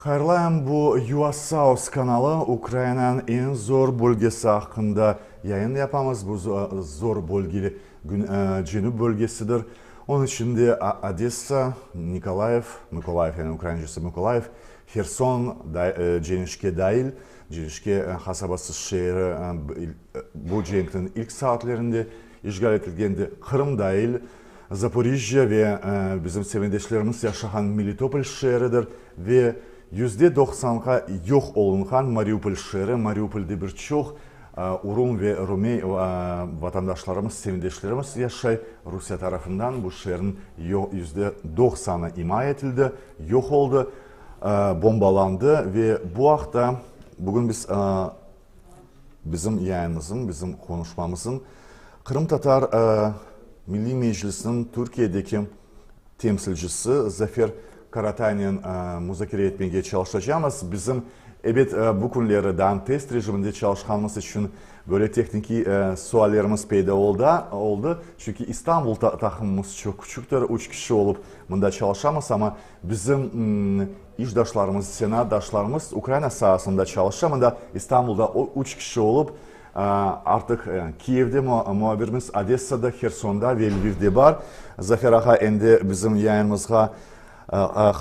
Hayırlayım, bu UA South kanalı, Ukrainanıñ eñ zor bölgesi aqqında yayın yapamız. Bu zor bölge cenüp bölgesidir. Onıñ içinde Odessa, Nikolayev, Mıkolayiv, yani ukraincesi Mıkolayiv, Herson cenişke dail, Cenişke qasabası şeeri bu cenkniñ ilk saatlerinde işğal etilgende, Qırım dail, Zaporijjâ ve bizim semetdeşlerimiz yaşağan Melitopol şeeridir ve %90-ğa yoq olunğan Mariupol şeeri. Mariupolde bir çoq urum ve rumey vatandaşlarımız, semetdeşlerimiz yaşay. Rusiye tarafından bu şeerniñ %90-ı ima etildi, yoq oldı, bombalandı ve bu aqta bugün biz Bizim yayınımıznıñ, bizim qonuşmamıznıñ Qırımtatar Milliy Meclisiniñ Türkiyedeki temsilcisi Zafer Karataynen muzakere etmege çalışacamız. Bizim, ebet, bu künleri daa test rejiminde çalışqanımız içün böyle tehnikiy suallerimiz peyda oldı. Çünki İstanbul taqımımız çoq küçüktir, üç kişi olıp mında çalışamız, amma Bizim işdaşlarımız, zenaatdaşlarımız Ukraina saasında çalışa. Mında İstanbulda üç kişi olıp, artıq Kiyevde muabirimiz, Odessada, Hersonda ve Lvivde bar. Zafer ağa endi bizim yayınımızğa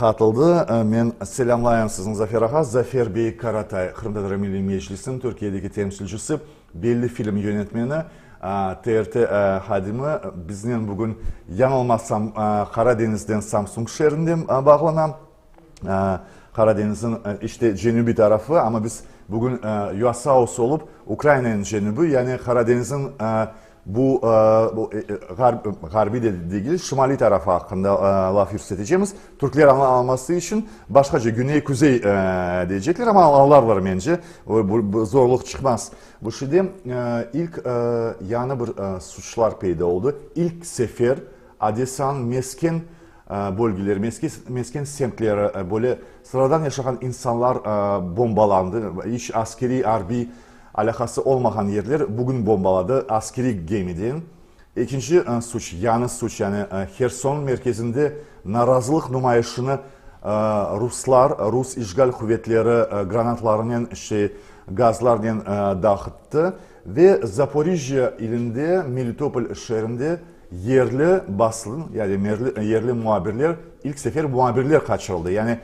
qatıldı. Men selâmlayım sizni, Zafer ağa. Zafer bey Karatay, Qırımtatar Milliy Meclisiniñ Türkiyedeki temsilcisi. Belli film yönetmeni, TRT hadimi biznen bugün, yañılmasam, Qara deñizden Samsung şeerinden bağlana. Qara deñizniñ, işte, cenübiy tarafı, amma biz bugün UA South olıp, Ukrainanıñ cenübi, yani Qara deñizniñ Bu, ğarbiy de degil, şimaliy tarafı aqqında laf yürsetecemiz. Türkler añlaması içün başqaca güney-kuzey deycekler, amma añlarlar mence, zorluq çıqmaz. Bu şeyde ilk yañı bir suçlar peyda oldı. İlk sefer Odessanıñ mesken bölgeleri, mesken semtleri, böyle sıradan yaşağan insanlar bombalandı. İç askeriy, arbiy Alâqası olmağan yerler bugün bombaladı askeriy gemiden. Ekinci suç, yañı suç, yani Herson merkezinde narazılıq numayışını ruslar, rus işğal quvetleri granatlarınen, şey, gazlarnen dağıttı ve Zaporijjâ ilinde, Melitopol şeerinde yerli basın, yani yerli muabirler, ilk sefer muabirler qaçırıldı. Yani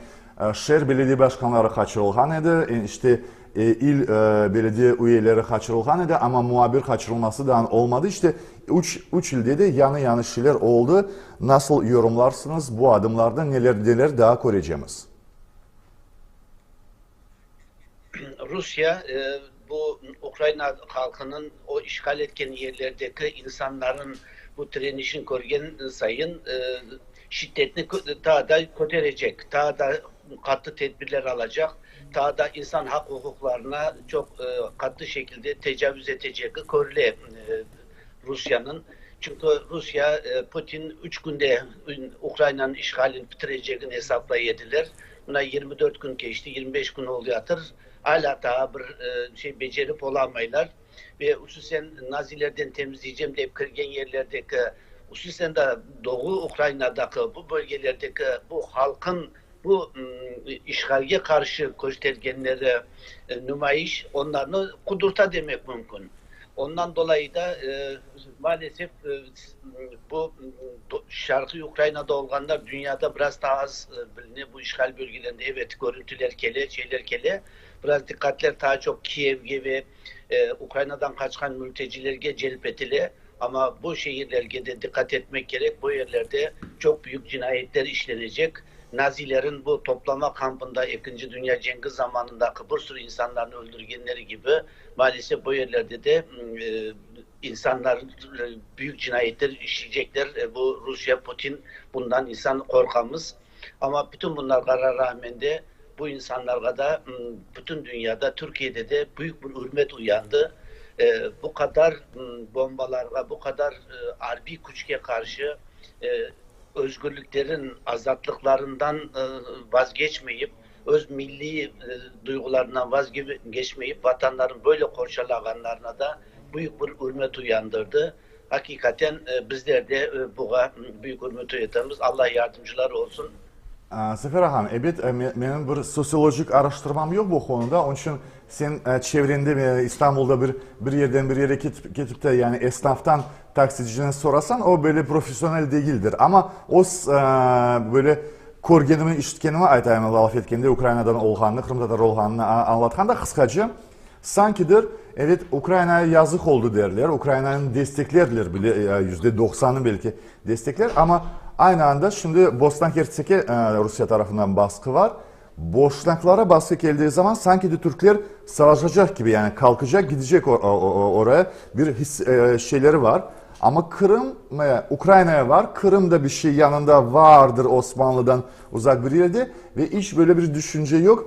şeer belediye başqanları qaçırılğan edi, işte, İl belediye üyeleri qaçırılğan edi, amma muabir qaçırılması daa olmadı. İşte, üç, üç ilde de yañı-yañı şeyler oldı. Nasıl yorumlarsıñız bu adımlarnı, neler, neler daa körecemiz? Rusiye bu Ukraina halqınıñ o işğal etken yerlerdeki insanların bu tirenişini körgen sayın şiddetni daa da köterecek, daa da qattı tedbirler alacaq. Taa da insan haq-uquqlarına çoq qattı şekilde tecavüz etecegi körüle Rusyanıñ. Çünki Rusya, Putin üç künde Ukrainanıñ işğalini bitirecegini esaplay ediler. Mına 24 kün keçti, 25 kün oluyatır, alâ taa bir şey becerip olamaylar. Ve hususen nazilerden temizleycem dep kirgen yerlerdeki, hususen de Doğu Ukrainadaki bu bölgelerdeki bu halqın Bu işğalge qarşı köstergenleri numayış onlarnı qudurta demek mümkün. Ondan dolayı da, maalesef, bu Şarqiy Ukrainada olğanlar dünyada biraz daa az biline, bu işğal bölgelerinde, evet, körüntüler kele, şeyler kele, biraz diqqatler daa çoq Kiyevge ve Ukrainadan qaçqan mültecilerge celp etile. Amma bu şehirlerge de diqqat etmek kerek, bu yerlerde çoq büyük cinayetler işlenecek. Nazilerin bu toplama kampında Ekinci Dünya cengi zamanındaki bir sürü insanlarnı öldürgenleri kibi, maalesef bu yerlerde de insanlar büyük cinayetler işleycekler. Bu Rusya, Putin, bundan insan qorqamız. Amma bütün bunlarğa rağmen de bu insanlarğa da bütün dünyada, Türkiyede de büyük bir ürmet uyandı. Bu qadar bombalarğa, bu qadar arbiy küçke qarşı özgürliklerin, azatlıqlarından vazgeçmeyip, öz milliy duyğularından vazgeçmeyip, vatanlarını böyle qorçalağanlarına da büyük bir ürmet uyandırdı. Aqiqaten, bizler de buğa büyük ürmet uyatamiz. Alla yardımcıları olsun. Sefer ağam, ebet, menim bir sosiolojik araştırmam yoq bu qonuda, onıñ içün sen çevrende ve İstanbulda bir bir yerden bir yere ketip te, yani esnaftan, taksiciden sorasañ, o böyle professional degildir. Amma öz böyle körgenimi, işitkenimi aytayım, laf etkende Ukrainadan olğanını, qırımtatar olğanını añlatqanda qısqaca, sankidir, evet, Ukrainaya yazıq oldı derler, Ukrainanı desteklerler bile, %90-ı belki destekler, amma aynı anda şimdi Bosna-Hersekke Rusiye tarafından basqı var. Boşnaklara basqı keldiği zaman sanki de türkler savaşacaq kibi, yani kalkacaq, gidecek oraya bir his şeyleri var. Amma Qırım, Ukrainaya var, Qırımda bir şey yanında vardır Osmanlıdan uzaq bir yerde ve iç böyle bir düşünce yoq.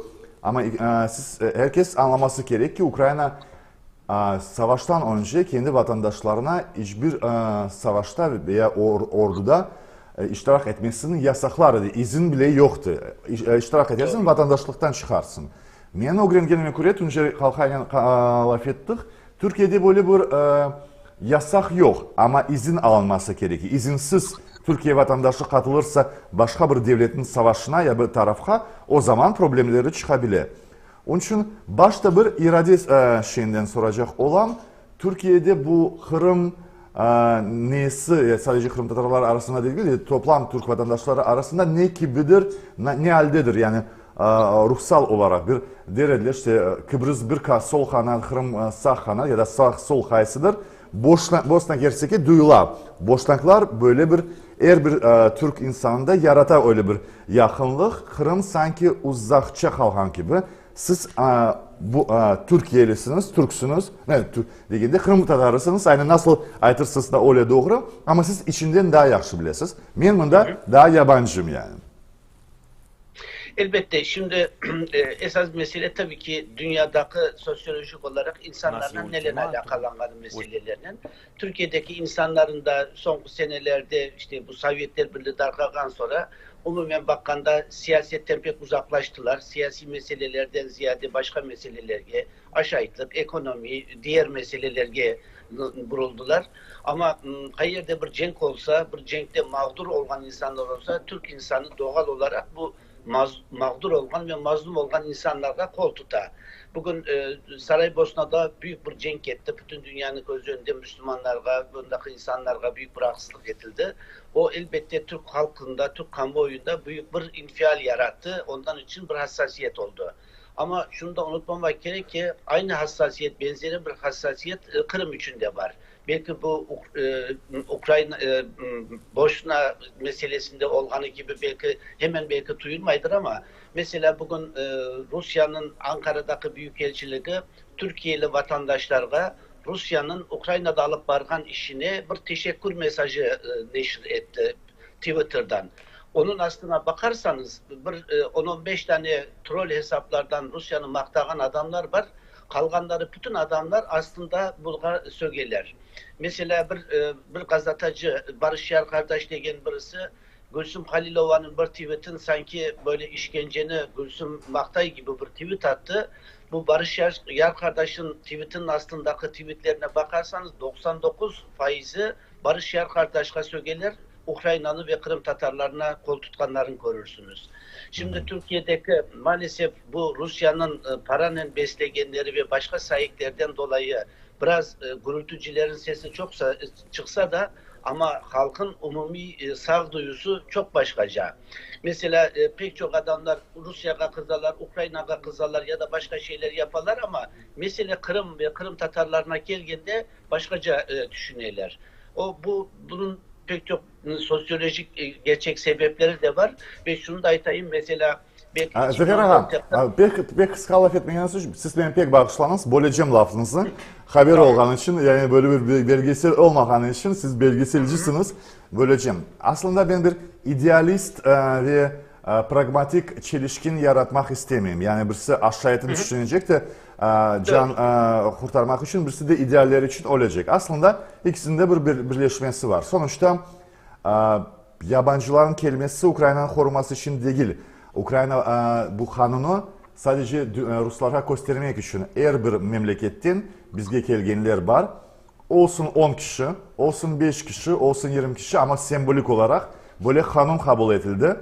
Amma siz, er kes añlaması kerek ki, Ukraina savaştan önce kendi vatandaşlarına iç bir savaşta veya orduda iştirak etmesini yasaqlar edi, izin bile yoqtı. İştirak etersiñ, vatandaşlıqtan çıqarsıñ. Men ögrengenime köre, Tuncer Qalqaynen laf ettik, Türkiyede böyle bir yasaq yoq, amma izin alınması kerek. İzinsiz Türkiye vatandaşı qatılırsa başqa bir devletniñ savaşına ya bir tarafqa, o zaman problemleri çıqabile. Onıñ içün başta bir irade şeyinden soracaq olam, Türkiyede bu Qırım nesi, sadece qırımtatarlar arasında degil de, toplam türk vatandaşları arasında ne kibidir, ne aldedir, yani ruhsal olaraq bir der ediler, işte Kıbrıs bir sol qanat, Qırım sağ qanat ya da sağ sol qaysıdır, Bosna Herseke duyula. Boşnaklar böyle bir er bir türk insanında yarata öyle bir yaqınlıq, Qırım sanki uzaqça qalğan kibi. Siz bu türkiyelisiniz, türksüñiz, ne, degende qırımtatarısıñız, aynı nasıl aytırsız da öyle doğru, amma siz içinden daa yahşı bilesiz. Men mında daa yabancım yani. Elbette, şimdi esas mesele tabii ki dünyadaki sosyolojik olaraq insanlarnıñ nelen alâqalanğanı meselelernen. Türkiyedeki insanların da soñki senelerde, işte bu Sovyetler Birliği darqağan soñra, umumen baqqanda siyasetten pek uzaqlaştılar, siyasiy meselelerden ziyade başqa meselelerge, aşaytlıq, ekonomi, diğer meselelerge buruldılar. Amma qayerde bir cenk olsa, bir cenkte mağdur olğan insanlar olsa, türk insanı doğal olaraq bu mağdur olğan ve mazlum olğan insanlarğa qol tuta. Bugün Saraybosnada büyük bir cenk ketti, bütün dünyanıñ közü önünde müslümanlarğa, bundaki insanlarğa büyük bir aqsızlıq etildi. O, elbette, türk halqında, türk kamuoyunda büyük bir infial yarattı, ondan içün bir hassasiyet oldı. Amma şunı da unutmamaq kerek ki, aynı hassasiyet, benzeri bir hassasiyet Qırım içün de bar. Belki bu Ukraina, Bosna meselesinde olğanı kibi belki hemen belki tuyulmaydır, amma meselâ bugün Rusiyanıñ Ankaradaki büyükelçiligi türkiyeli vatandaşlarğa Rusiyanıñ Ukrainada alıp barğan işine bir teşekkür mesajı neşir etti Twitterdan. Onıñ aslına baqarsañız, bir on-on beş tane trol hesaplardan Rusiyanı maqtağan adamlar bar, Qalğanları bütün adamlar aslında buğa sögeler. Meselâ, bir bir gazatacı, Barış Yarkardaş degen birisi, Gülsüm Halilovanıñ bir tweetin sanki böyle işkenceni Gülsüm maqtay kibi bir tweet attı. Bu Barış Yarkardaşnıñ tweetiniñ astındaki tweetlerine baqarsañız, 99 faizi Barış Yarkardaşqa sögeler, Ukrainanı ve qırımtatarlarına qol tutqanlarını körürsüñiz. Şimdi Türkiyedeki, maalesef, bu Rusiyanıñ paranen beslegenleri ve başqa saiklerden dolayı biraz gürültücilerin sesi çoq çıqsa da, amma halqın umumiy sağduyusı çoq başqaca. Meselâ, pek çoq adamlar Rusiyağa qızalar, Ukrainağa qızalar ya da başqa şeyler yapalar, amma mesele Qırım ve qırımtatarlarına kelgende başqaca tüşüneler. O, bu, bunıñ pek çoq sotsiolojik gerçek sebepleri de bar. Ve şunı da aytayım, meselâ, belki Zafer ağa, pek, pek qısqa laf etmegeniniz içün, siz meni pek bağışlañız, bölecem lafıñıznı. Haber olğanı içün, yani böyle bir belgesel olmağanı içün, siz belgeselcisiniz, bölecem. Aslında ben bir idealist ve pragmatik çelişkin yaratmaq istemeyim. Yani birisi aşaytını tüşünecek de, can qurtarmaq içün, birisi de idealleri içün ölecek. Aslında ikisinde bir birleşmesi var. Sonuçta yabancıların kelmesi Ukrainanı qoruması içün degil. Ukraina bu qanunı sadece ruslarğa köstermek içün er bir memleketten bizge kelgenler bar. Olsun on kişi, olsun beş kişi, olsun 20 kişi, amma sembolik olaraq böyle qanun qabul etildi.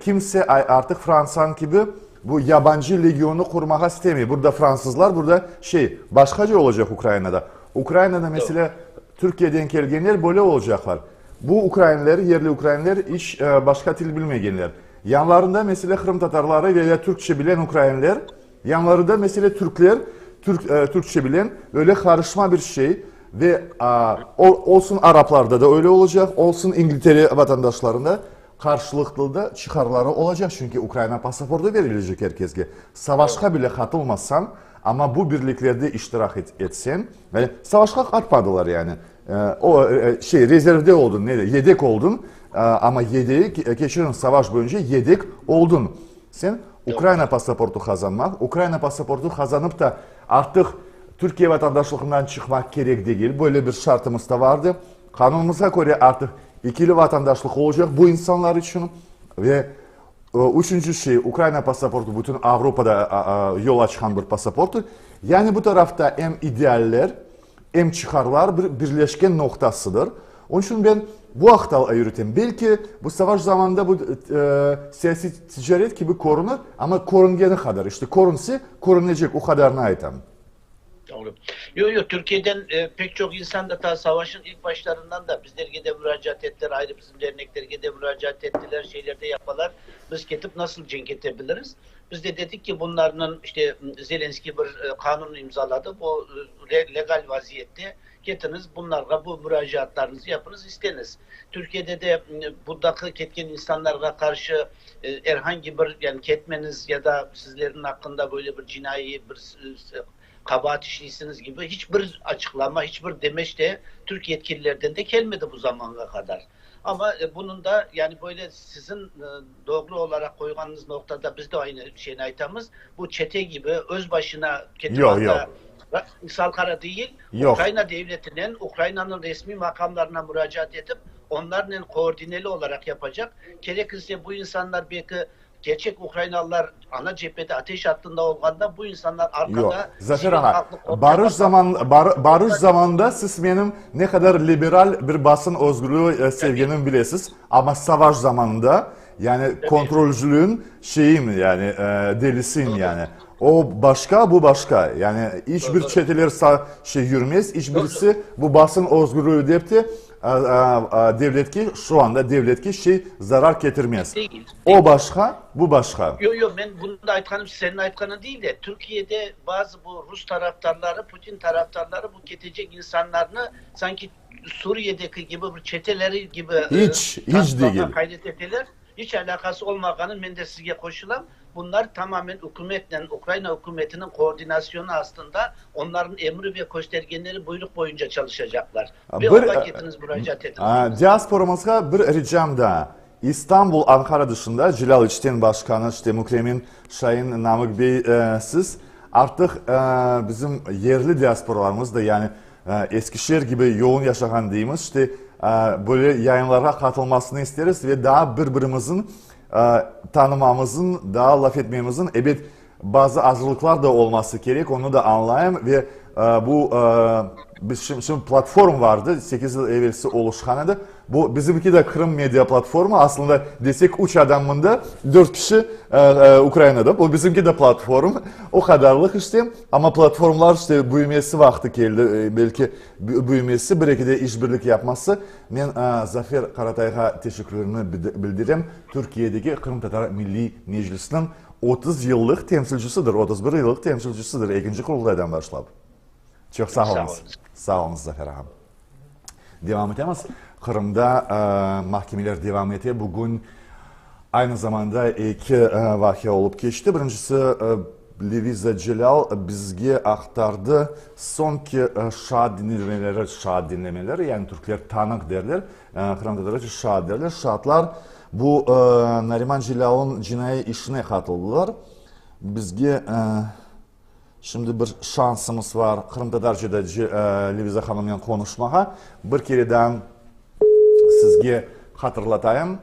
Kimse artıq Fransanıñ kibi bu yabancı legionı qurmağa istemey. Burada fransızlar, burada şey, başqaca olacaq Ukrainada. Ukrainada, meselâ, Türkiyeden kelgenler böyle olacaqlar. Bu ukrainler, yerli ukrainler iç başqa til bilmegenler. Yanlarında, meselâ, qırımtatarları ve ya türkçe bilen ukrainler, yanlarında, meselâ, türkler, türk, türkçe bilen, böyle qarışma bir şey. Ve olsun araplarda da öyle olacaq, olsun İngiltere vatandaşlarında. Qarşılıqlı da çıqarları olacaq, çünki Ukraina pasaportı verilecek er kesge. Savaşqa bile qatılmasañ, amma bu birliklerde iştirak etseñ, yani savaşqa qatmadılar yani, o şey rezervde oldıñ, ne yedek oldıñ, amma yedeği keçirin savaş boyunca yedek oldıñ. Sen Ukraina pasaportı qazanmaq, Ukraina pasaportı qazanıp da artıq Türkiye vatandaşlığından çıqmaq kerek degil, böyle bir şartımız da vardı. Qanunımızğa köre artıq ikili vatandaşlıq olacaq bu insanlar içün. Ve üçünci şey, Ukraina pasaportı bütün Avropada yol açqan bir pasaporttır. Yani bu tarafta em idealler, em çıqarlar bir birleşken noqtasıdır. Onıñ içün ben bu aqta yürütem. Belki bu savaş zamanında bu siyasiy ticaret kibi körünir, amma körüngeni qadar, işte körünse, körünecek, o qadarını aytam. Doğru. Yoq, yoq, Türkiyeden e, pek çoq insan da ta savaşın ilk başlarından da bizlerge de müracaat ettiler, ayrı bizim derneklerge de müracaat ettiler, şeyler de yapalar. Biz ketip nasıl cenk etebiliriz? Biz de dedik ki, bunlarnıñ işte Zelenskiy bir e, qanun imzaladı, bu e, legal vaziyette ketiniz, bunlarğa bu müracaatlarınızı yapınız, isteniz. Türkiyede de buradaki ketken insanlarğa qarşı er hangi bir yani ketmeniz ya da sizlerniñ aqqında böyle bir cinaiy bir qabaat işleysiñiz kibi hiç bir açıqlama, hiç bir demeç de türk yetkililerden de kelmedi bu zamanğa qadar. Amma bunıñ da yani böyle siziñ doğru olaraq qoyğanıñız noqtada biz de aynı şeyni aytamız, bu çete kibi öz başına ketip anda halqara değil, Ukraina devletinen, Ukrainanıñ resmiy maqamlarına muracaat etip, onlarnen koordineli olaraq yapacaq. Kerekirse bu insanlar belki kerçek ukrainalılar ana cephede ateş hattında olğanda bu insanlar arqada Yoq, Zafer ağa, barış zaman, barış zamanında siz menim ne qadar liberal bir basın özgürlüğü sevgenimi bilesiz, amma savaş zamanında, yani kontrolcülüğün şeyim, yani delisiyim, yani. O başqa, bu başqa. Yani iç bir çeteler şey yürmez, iç birisi bu basın özgürlüğü dep de devletke, şu anda devletke şey zarar ketirmez. O başqa, bu başqa. Yoq, yoq, men bunı da aytqanım seniñ aytqanıñ değil de, Türkiyede bazı bu rus tarafdarları, Putin tarafdarları bu ketecek insanlarnı sanki Suriyedeki kibi bir çeteleri kibi Hiç, hiç degil. Ğayret eteler. Hiç alâqası olmağanı men de sizge qoşulam. Bunlar tamamen ükümetnen, Ukraina ükümetiniñ koordinasyonı astında, onlarnıñ emri ve köstergenleri buyruq boyunca çalışacaqlar. Ve oña ketiniz, muracaat etiñiz. Diasporamızğa bir ricam daa. İstanbul, Ankara dışında Celâl İçten başqanı, işte Mükremin Şain, Namık bey, siz artıq bizim yerli diasporalarımız da, yani Eskişehir kibi yoğun yaşağan deymiz, işte böyle yayınlarğa qatılmasını isteriz ve daa bir-birimizin tanımamızın, daa laf etmemizin, ebet, bazı azırlıqlar da olması kerek, onı da añlayım ve bu biz şimdi platform vardı, sekiz yıl evelsi oluşqan edi. Bu bizimki de Krım Media platforma, aslında desek üç adam mında, dört kişi Ukrainada, bu bizimki de platform, o qadarlıq işte, amma platformlar işte büyümesi vaqtı keldi, belki büyümesi, bir eki de işbirlik yapması. Men Zafer Qaratayğa teşekkürlerimi bildirem, Türkiyedeki Qırımtatar Milliy Meclisiniñ 30 yıllıq temsilcisidir, 31 yıllıq temsilcisidir, ekinci Qurultaydan başlap. Çoq sağ oluñız. Sağ oluñız, Zafer ağam. Devam etemiz. Qırımda mahkemeler devam ete. Bugün aynı zamanda eki vaqia olıp keçti. Birincisi, Leviza Celâl bizge aqtardı soñki şaat diñlemeleri, şaat diñlemeleri, yani türkler tanıq derler, qırımtatarca şaat derler. Şaatlar bu Nariman Celâlnıñ cinaiy işine qatıldılar. Bizge Şimdi bir şansımız var qırımtatarca da Leviza hanımnen qonuşmağa. Bir kere daa sizge hatırlatayım.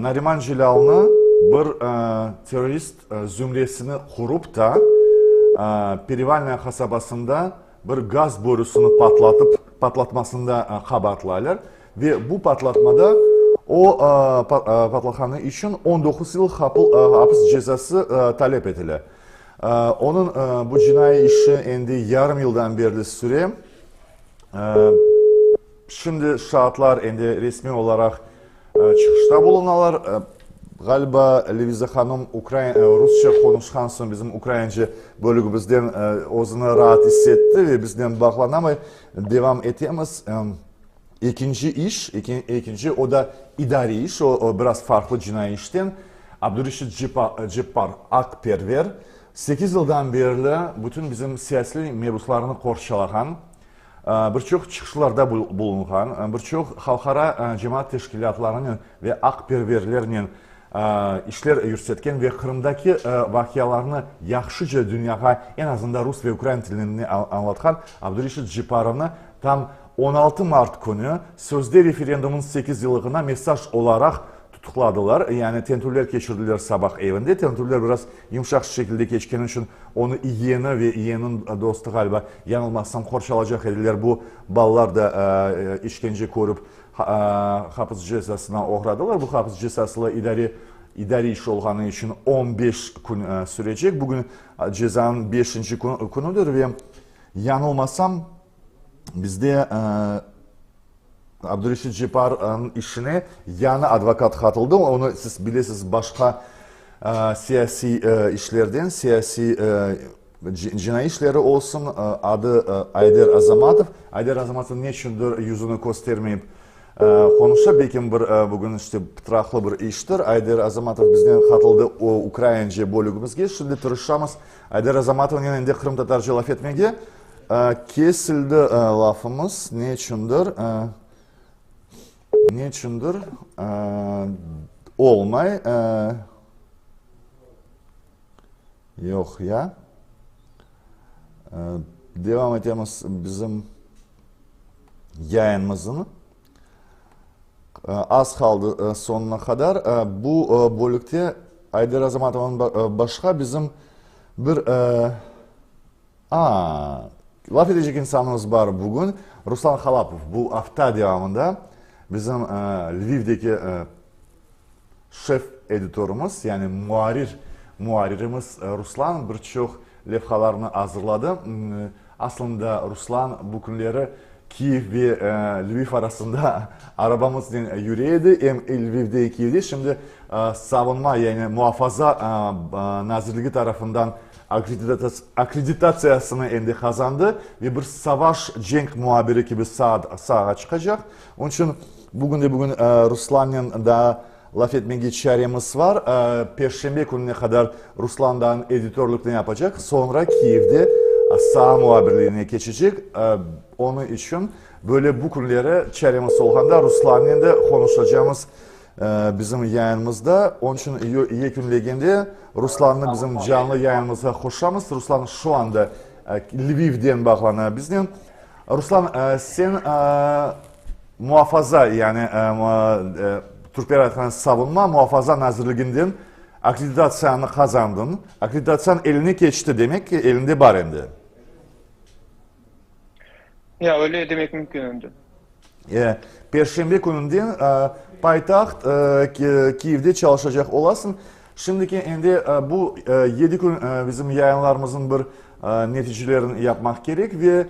Nariman Celâlnı bir terrorist zümresini qurup ta, Perevalnaya qasabasında bir gaz borusını patlatıp, patlatmasında qabaatlaylar. Ve bu patlatmada. O, patlağanı içün 19 yıl apis cezası talep etile. Onıñ bu cinaiy işi endi yarım yıldan berli süre. Şimdi şaatlar endi resmiy olaraq çıqışta bulunalar. Ğaliba, Leviza hanım rusça qonuşqan soñ bizim ukraince bölügimizden özüni raat issetti ve biznen bağlanamay. Devam etemiz. Ekinci iş, ekinci, o da idariy iş, o biraz farqlı cinaiy işten. Abdureşit Ceppar, aqperver, sekiz yıldan berli bütün bizim siyasiy mebuslarnı qorçalağan, bir çoq çıqışlarda bulunğan, bir çoq halqara cemaat teşkilâtlarınen ve aqperverlernen işler yürsetken ve Qırımdaki vaqialarnı yahşıca dünyağa, eñ azından rus ve ukrain tilinde añlatqan Abdureşit Cepparovnı tam 16 mart künü sözde referendumnıñ sekiz yıllığına mesaj olaraq tutuqladılar, yani tentüvler keçirdiler sabah evinde. Tentüvler biraz yımşaq şekilde keçkeni içün onı iyeni ve iyeniniñ dostu, ğaliba, yañılmazsam, qorçalacaq ediler. Bu balalar da işkence körip hapis cezasına oğradılar. Bu hapis cezası idare idariy iş olğanı içün 15 kün sürecek. Bugün cezanıñ beşinci künüdir ve yañılmasam, Bizde Abdureşit Cepparnıñ işine yañı advokat qatıldı. Onı siz bilesiz başqa siyasiy işlerden, siyasiy cinaiy işleri olsun, adı Ayder Azamatov. Ayder Azamatov ne içündir yüzüni köstermeyip qonuşa, belki bir bugün işte pıtraqlı bir iştir. Ayder Azamatov biznen qatıldı ukraince bölügimizge. Şimdi tırışamız Ayder Azamatovnen endi qırımtatarca laf etmege. Kesildi lafımız, ne içündir, ne içündir olmay. Yoq ya. Devam etemiz bizim yayınımıznı. Az qaldı soñuna qadar. Bu bölükte Ayder Azamatovanıñ başqa bizim bir A, laf etecek insanımız bar bugün, Ruslan Halapov. Bu afta devamında bizim Lvivdeki şef editorımız, yani muarrir, muarririmiz Ruslan bir çoq levhalarnı azırladı. Aslında Ruslan bu künleri Kiyev ve Lviv arasında arabamıznen yüre edi, em Lvivde, em Kiyevde. Şimdi savunma, yani muafaza nazirligi tarafından akkreditatsiyasını endi qazandı ve bir savaş, cenk muhabiri kibi saağa çıqacaq. Onıñ içün bugün de bugün Ruslannen daa laf etmege çaremiz var. Perşembe kününe qadar Ruslan daa editörlükni yapacaq, soñra Kiyevde saa muhabirligine keçecek. Onıñ içün böyle bu künleri çaremiz olğanda Ruslannen de qonuşacamız bizim yayınımızda. Onıñ içün yekünlegende Ruslannı bizim canlı yayınımızğa qoşamız. Ruslan şu anda Lvivden bağlana biznen. Ruslan, sen muafaza, yani türkler aytqan savunma, muafaza nazirliginden akkreditatsiyanı qazandıñ. Akkreditatsiyan eline keçti, demek ki, elinde bar endi. Ya, öyle demek mümkün endi. Perşembe kününden paytaht Kiyevde çalışacaq olasıñ. Şimdiki endi bu yedi kün bizim yayınlarımıznıñ bir neticelerini yapmaq kerek ve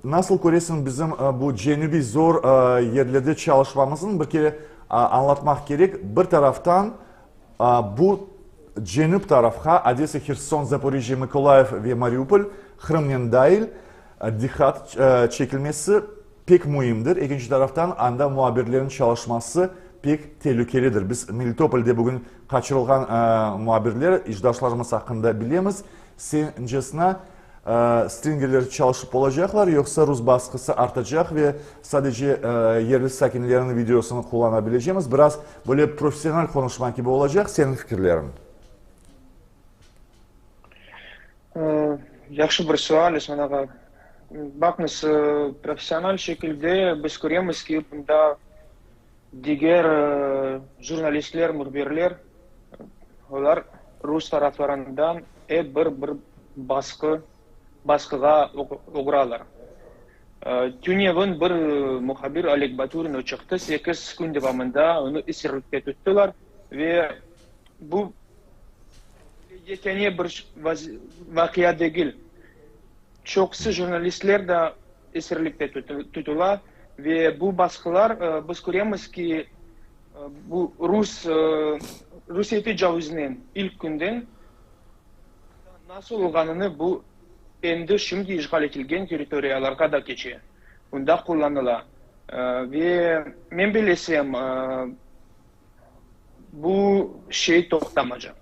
nasıl köresiñ bizim bu cenübiy zor yerlerde çalışmamıznıñ bir kere añlatmaq kerek. Bir taraftan bu cenüp tarafqa, Odesa, Herson, Zaporijjâ, Mıkolayiv ve Mariupol, Qırımnen dail, diqqat çekilmesi pek müimdir. Ekinci taraftan, anda muhabirlerniñ çalışması pek telükelidir. Biz Melitopolde bugün qaçırılğan muhabirler, işdaşlarımız aqqında bilemiz. Sencesine, stringerler çalışıp olacaqlar, yoqsa rus basqısı artacaq ve sadece yerli sakinlerniñ videosını qullana bilecemiz? Biraz böyle professional qonuşma kibi olacaq. Seniñ fikirleriñ? Yahşı bir sual, Osman ağa. Baqıñız, professional şekilde biz köremiz ki, bunda diger jurnalistler, mühbirler, olar rus taraflarından ep bir bir basqı, basqığa oğralar. Tünevin bir muhabir Oleg Baturin o çıqtı, sekiz kün devamında onı esirlikte tuttılar ve bu yekâne bir vaqia degil. Çoqusı jurnalistler da esirlikte tutula ve bu basqılar, biz köremiz ki, bu rus, Rusiye tecavuzınen ilk künden nasıl olğanını bu endi şimdi işğal etilgen territoriyalarğa da keçe, bunda qullanıla. Ve men bellesem, bu şey toqtamacaq.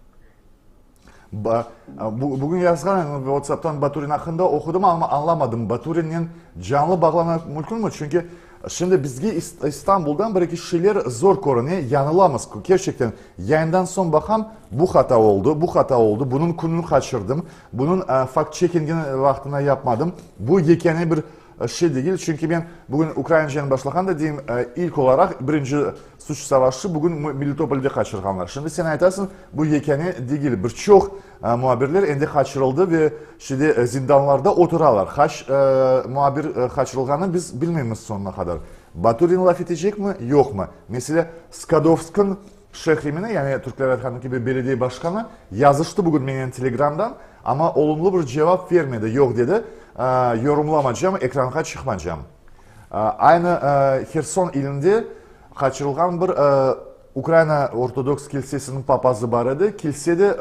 Bugün yazğan edim WhatsApptan Baturin aqqında oqudım, amma añlamadım, Baturinnen canlı bağlanmaq mümkünmi? Çünki şimdi bizge İstanbuldan bir-eki şeyler zor körüne, yañılamız. Kerçekten, yayından soñ baqam, bu hata oldı, bu hata oldı, bunıñ kününi qaçırdım, bunıñ fakt-çekingini vaqtında yapmadım. Bu yekâne bir Şey degil, çünki men bugün ukrainceni başlağanda deyim, ilk olaraq birinci suç savaşı bugün Melitopolde qaçırğanlar. Şimdi sen aytasıñ, bu yekâne degil, bir çoq muabirler endi qaçırıldı ve şeyde zindanlarda oturalar. Qaç muabir qaçırılğanı biz bilmeymiz soñuna qadar. Baturin laf etecekmi, yoqmı? Mesele, Skadovskıñ şehrimini, yani türkler aytqanı kibi belediye başqanı yazıştı bugün menen Telegramdan, amma olumlu bir cevap vermedi, yoq dedi, yorumlamacam, ekranğa çıqmacam. Aynı Herson ilinde qaçırılğan bir Ukraina Ortodoks kilsesiniñ papazı bar edi, kilse de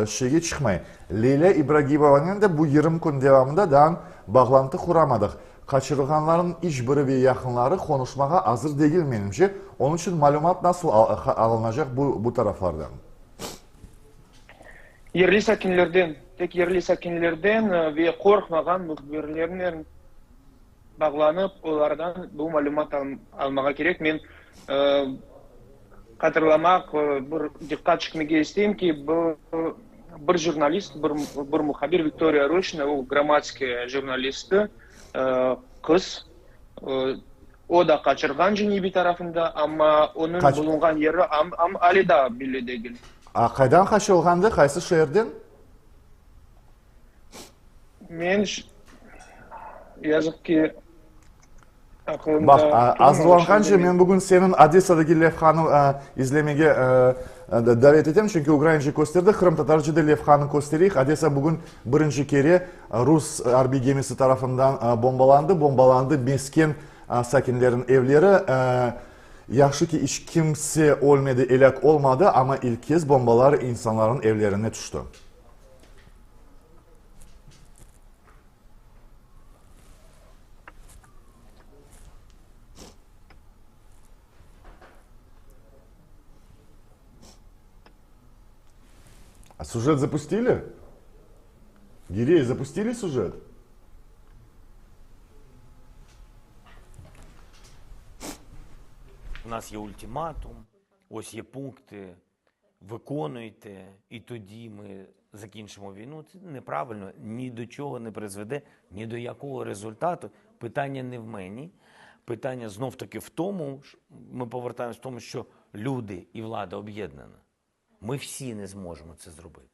şeyge çıqmay. Leylâ İbragimovanen de bu 20 kün devamında daa bağlantı quramadıq. Qaçırılğanlarnıñ iç biri ve yaqınları qonuşmağa azır degil, menimce. Onıñ içün malümat nasıl alınacaq bu bu taraflardan? Yerli sakinlerden, tek yerli sakinlerden ve qorqmağan mühbirlernen bağlanıp, olardan bu malümat almağa kerek. Men hatırlamaq, bir diqqat çekmege isteyim ki, bu bir jurnalist, bir bir muhabir Viktoriya Roşina, o Gromadske jurnalisti, qız, o da qaçırğan Cenübiy tarafında, amma onıñ bulunğan yeri ale daa belli degil. A qaydan qaçırılğandı, qaysı şeerden? Men, yazıq ki, Baq, azırlanğance men bugün seniñ Odessadaki levhanı izlemege davet etem, çünki ukraince kösterdi, qırımtatarca da levhanı köstereyik. Odessa bugün birinci kere rus arbiy gemisi tarafından bombalandı, bombalandı mesken sakinleriniñ evleri. Yahşı ki, iç kimse ölmedi, elâk olmadı, amma ilk kez bombalar insanlarnıñ evlerine tüşti. А сюжет запустили? Гирей, запустили сюжет? У нас є ультиматум, ось є пункти виконуйте, і тоді ми закінчимо війну. Це неправильно, ні до чого не призведе, ні до якого результату. Питання не в мені. Питання знов таки в тому, ми повертаємось в тому, що люди і влада об'єднана. Ми всі не зможемо це зробити.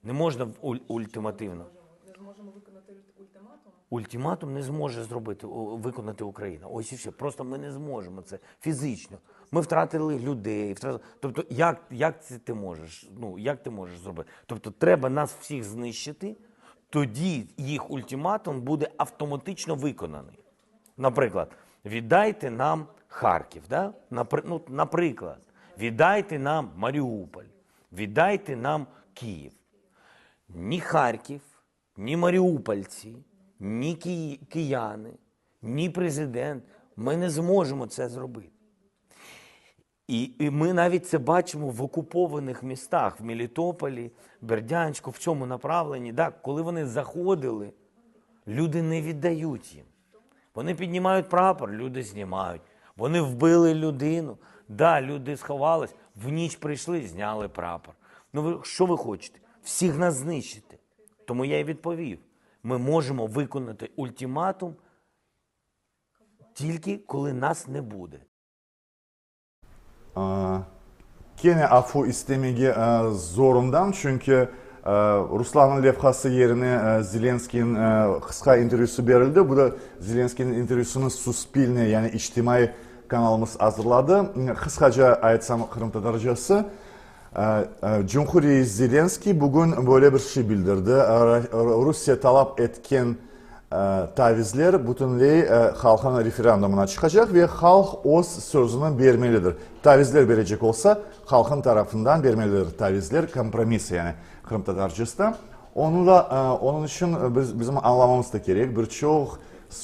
Не можна ультимативно. Не зможемо виконати ультиматум? Ультиматум не зможе зробити, виконати Україна. Ось і все. Просто ми не зможемо це фізично. Ми втратили людей. Втратили... Тобто, як, як це ти можеш? Ну, як ти можеш зробити? Тобто, треба нас всіх знищити, тоді їх ультиматум буде автоматично виконаний. Наприклад, віддайте нам Харків, да? Напри... ну, наприклад, віддайте нам Маріуполь, віддайте нам Київ. Ні Харків, ні маріупольці, ні кияни, ні президент. Ми не зможемо це зробити. І, і ми навіть це бачимо в окупованих містах, в Мелітополі, Бердянську, в цьому направленні. Да, коли вони заходили, люди не віддають їм. Вони піднімають прапор, люди знімають. Вони вбили людину. Да, люди сховались, в ніч прийшли, зняли прапор. Ну ви що ви хочете? Всіх нас знищити. Тому я й відповів: ми можемо виконати ультиматум тільки коли нас не буде. Kene afu istemege zorundam, çünki. Ruslannıñ levhası yerine Zelenskiyniñ qısqa intervyüsi berildi. Bu da Zelenskiyniñ intervyüsini Suspilne, yani içtimaiy kanalımız azırladı. Qısqaca aytsam qırımtatarcası, Cumhur reis Zelenskiy bugün böyle bir şey bildirdi, Rusiye talap etken tavizler bütünley halqnıñ referendumına çıqacaq ve halq öz sözüni bermelidir. Tavizler berecek olsa, halqnıñ tarafından bermelidir tavizler, kompromiss yani qırımtatarcasında. Onı da, onıñ içün biz, bizim añlamamız da kerek, bir çoq,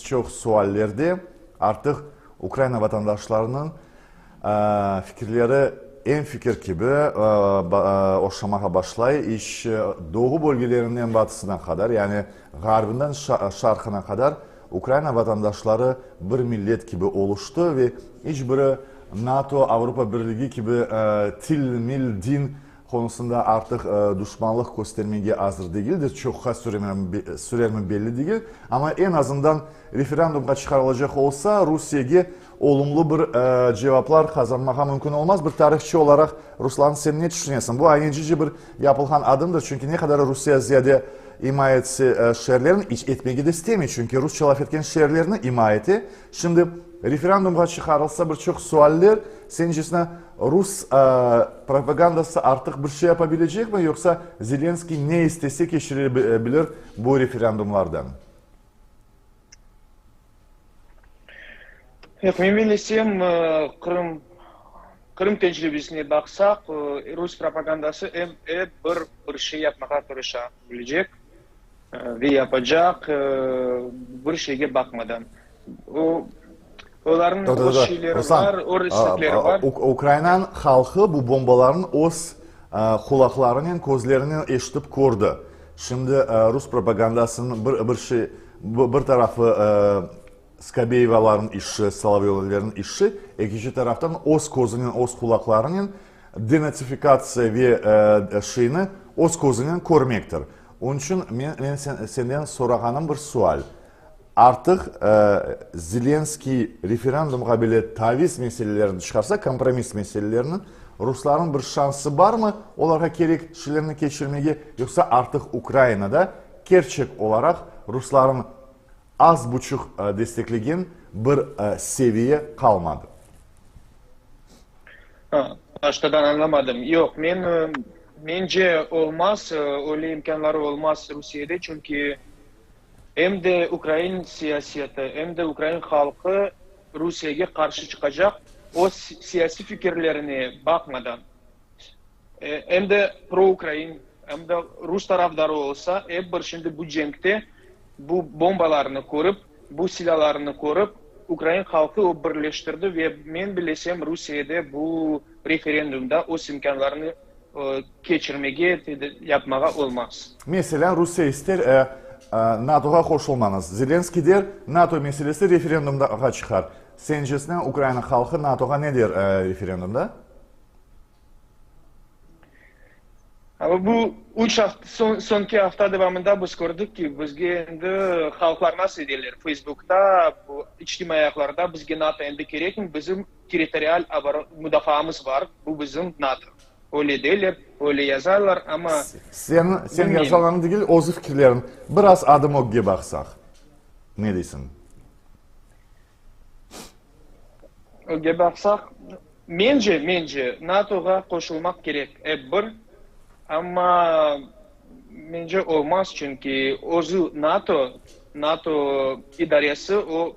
çoq suallerde artıq Ukraina vatandaşlarınıñ Fikirleri em fikir kibi oşamağa başlay, iç doğu bölgelerinden batısına qadar, yani ğarbından şarqına qadar Ukraina vatandaşları bir millet kibi oluştı ve iç biri NATO, Avropa Birligi kibi til, mil, din qonusında artıq duşmanlıq köstermege azır degildir. Çoqqa sürermi belli degil, amma eñ azından referendumğa çıqarılacaq olsa, Rusiyege olumlu bir cevaplar qazanmağa mümkün olmaz. Bir tarihçı olaraq, Ruslan, sen ne tüşünesiñ? Bu aynecice bir yapılğan adımdır, çünki ne qadar Rusiye ziyade ima etse şeerlerini, iç etmege de istemey, çünki rusça laf etken şeerlerni ima ete. Şimdi referendumğa çıqarılsa bir çoq sualler, sencesine, rus propagandası artıq bir şey yapa bilecekmi, yoqsa Zelenskiy ne istese keçire bilir bu referendumlardan? Yoq, men bilesem, Qırım, Qırım tecribesine baqsaq, rus propagandası ep bir bir şey yapmağa tırışa bilecek ve yapacaq, bir şeyge baqmadan. O, olarnıñ öz şeyleri bar, öz istekleri bar. Ukrainanıñ halqı bu bombalarnı öz qulaqlarınen, közlerinen eşitip kördi. Şimdi rus propagandasınıñ bir bir şey, bir tarafı Skabeyevalarnıñ işi, Solovyovlerniñ işi, ekinci taraftan öz közünen, öz qulaqlarınen denatsifikatsiya ve şeyni öz közünen körmektir. Onıñ içün men, men senden sorağanım bir sual, artıq Zelenskiy referendumğa bile taviz meselelerini çıqarsa, kompromiss meselelerini, ruslarnıñ bir şansı barmı olarğa kerek şeylerni keçirmege, yoqsa artıq Ukrainada kerçek olaraq ruslarnıñ az buçuq desteklegen bir seviye qalmadı? Baştadan añlamadım. Yoq, men, mence, olmaz, öyle imkânları olmaz Rusiyede, çünki em de ukrain siyaseti, em de ukrain halqı Rusiyege qarşı çıqacaq, öz siyasiy fikirlerine baqmadan. Em de pro-ukrain, em de rus tarafdarı olsa, ep bir şimdi bu cenkte bu bombalarnı körip, bu silâlarnı körip, ukrain halqı o birleştirdi ve men bilesem, Rusiyede bu referendumda öz imkânlarını keçirmege, yapmağa olmaz. Meselâ, Rusiye ister NATOğa qoşulmañız. Zelenskiy der, NATO meselesi referendumğa çıqar. Sencesine, Ukraina halqı NATOğa ne der referendumda? Amma bu üç afta, soñ, soñki afta devamında biz kördik ki, bizge endi halqlar nasıl deyler, Facebookta, bu içtimaiy ağlarda bizge NATO endi kerekmi, bizim territorial mudafaamız bar, bu bizim NATO. Öyle deyler, öyle yazarlar, amma Sen, sen yazğanlarıñ degil, özü fikirleriñ. Biraz adım ögge baqsaq, ne deysiñ? Ögge baqsaq, mence, mence, NATOğa qoşulmaq kerek, ep bir, amma mence olmaz, çünki özü NATO, NATO idaresi o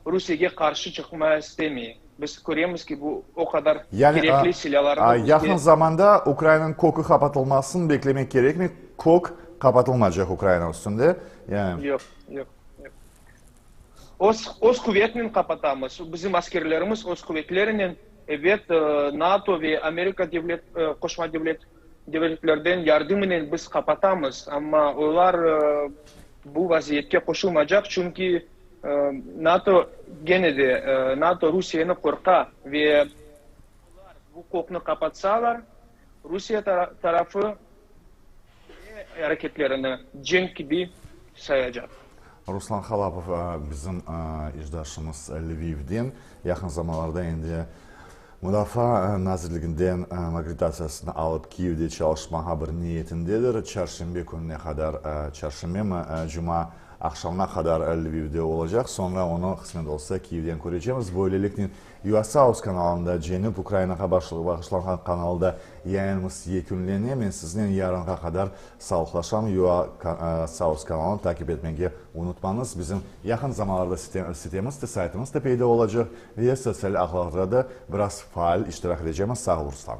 Rusiyege qarşı çıqmağa istemey. Biz köremiz ki, bu o qadar kerekli silâlarnı Yani, yaqın zamanda Ukrainanıñ kökü qapatılmasını beklemek kerekmi? Kök qapatılmaycaq Ukraina üstünde, yani. Yoq, yoq, yoq. Öz, öz quvetnen qapatamız. Bizim askerlerimiz öz quvetlerinen, ebet, NATO ve Amerika devlet, Qoşma Devlet, devletlerden yardımınen biz qapatamız, amma olar bu vaziyetke qoşulmaycaq, çünki NATO gene de, NATO Rusiyeni qorqa ve olar bu kökni qapatsalar, Rusiye tarafı areketlerini cenk kibi sayacaq. Ruslan Halapov bizim işdaşımız Lvivden. Yaqın zamanlarda endi. Mudafaa nazirliginden akkreditatsiyasını alıp Kiyevde çalışmağa bir niyetindedir. Çarşenbe kününe qadar, çarşenbemi, cuma aqşamına qadar Lvivde olacaq, soñra onı, qısmet olsa, Kiyevden körecemiz. Böyleliknen, UA South kanalında, Cenüp Ukrainağa bağışlanğan kanalda yayınımız yekünlene. Men siznen yarınğa qadar sağlıqlaşam. UA South kanalını takip etmege unutmañız. Bizim yaqın zamanlarda sitemiz de, saytımız da peyda olacaq ve sotsial ağlarda da biraz faal iştirak edecemiz. Sağ ol, Ruslan.